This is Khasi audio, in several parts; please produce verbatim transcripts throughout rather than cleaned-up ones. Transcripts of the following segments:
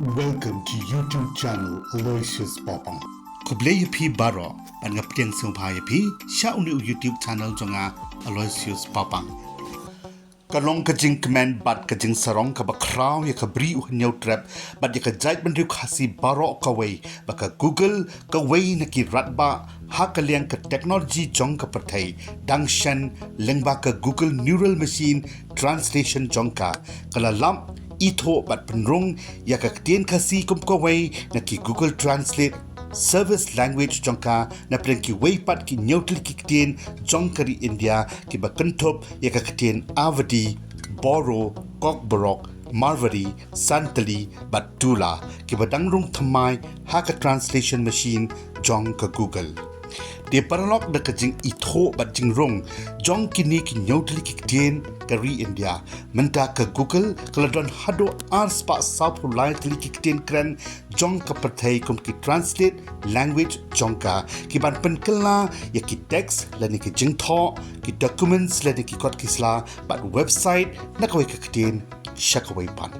Welcome to YouTube channel Aloysius Papang. Khublei ïa phi baroh, bad nga pdiang sngewbha ïa phi sha une u YouTube channel jong nga, Aloysius Papang. Ka long ka jingkmen bad ka jingsarong kaba khraw ïa ka Bri U Hynñiewtrep bad ïa ka jaitbynriew Khasi baroh kawei ba ka Google, kawei na ki rangbah ha ka liang ka technology jong ka pyrthei, dang shen lyngba ka Google Neural Machine Translation jong ka, ka la lap, ithuh bad pynrung ïa ka ktien Khasi kum kawei na ki Google Translate Service Language jong ka, na pdeng kiwei pat ki hynñiew tylli ki ktien jong ka ri India kiba kynthup ïa ka ktien Awadhi, Boro, Kokborok, Marwari, Santali bad Tula, kiba dang rung thymmai ha ka translation machine jong ka Google. Te paralok, da ka jingithuh bad jingrung jong kine ki hynñiew tylli ki ktien ka ri India, mynta ka Google ka la don haduh arspah sawphew lai tylli ki ktien kren jong ka pyrthei kum ki translate language jong ka, kiban pynkylla ïa ki text lane ki jingthoh, ki documents lane ki kot ki sla bad website na kawei ka ktien sha kawei pat.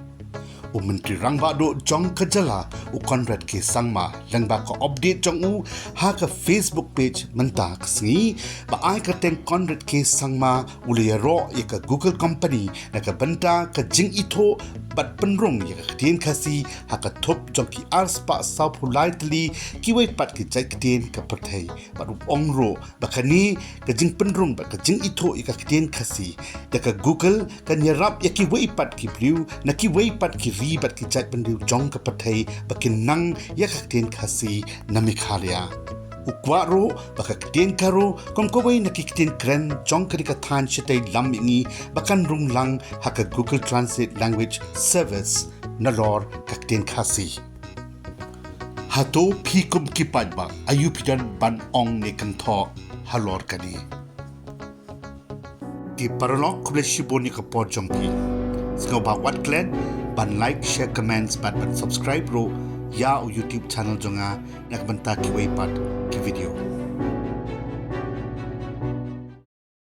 U Myntri Rangbah Duh jong ka jylla, u Conrad K Sangma, lyngba ka update jong u ha ka Facebook page mynta ka sngi, ba ai kyrteng Conrad K Sangma, u la ïaroh ïa ka Google Company na ka bynta ka jingithuh bad pynrung ïa ka ktien Khasi ha ka thup jong ki arspah sawphew lai tylli kiwei pat ki jait ktien ka pyrthei. Bad u ong ruh ba kane ka jingpynrung bad ka jingithuh ïa ka ktien Khasi da ka Google kan ïarap ïa kiwei pat ki briew na kiwei pat ki ri bad ki jaitbynriew jong ka pyrthei ba kin nang ïa ka ktien Khasi na Meghalaya. U kwah ruh ba ka ktien Garo kum kawei na ki ktien kren jong kane ka thaiñ shatei lam mihngi ba kan rung lang ha ka Google Translate Language Service nalor ka ktien Khasi. Hato phi kum ki paidbah, aïu phi don ban ong ne kynthoh halor kane? Te paralok, khublei shibun ïa ka por jong phi. Sngewbha wat klet ban like, share, comments bad ban subscribe ruh ïa u YouTube channel jong nga na ka bynta kiwei pat ki video.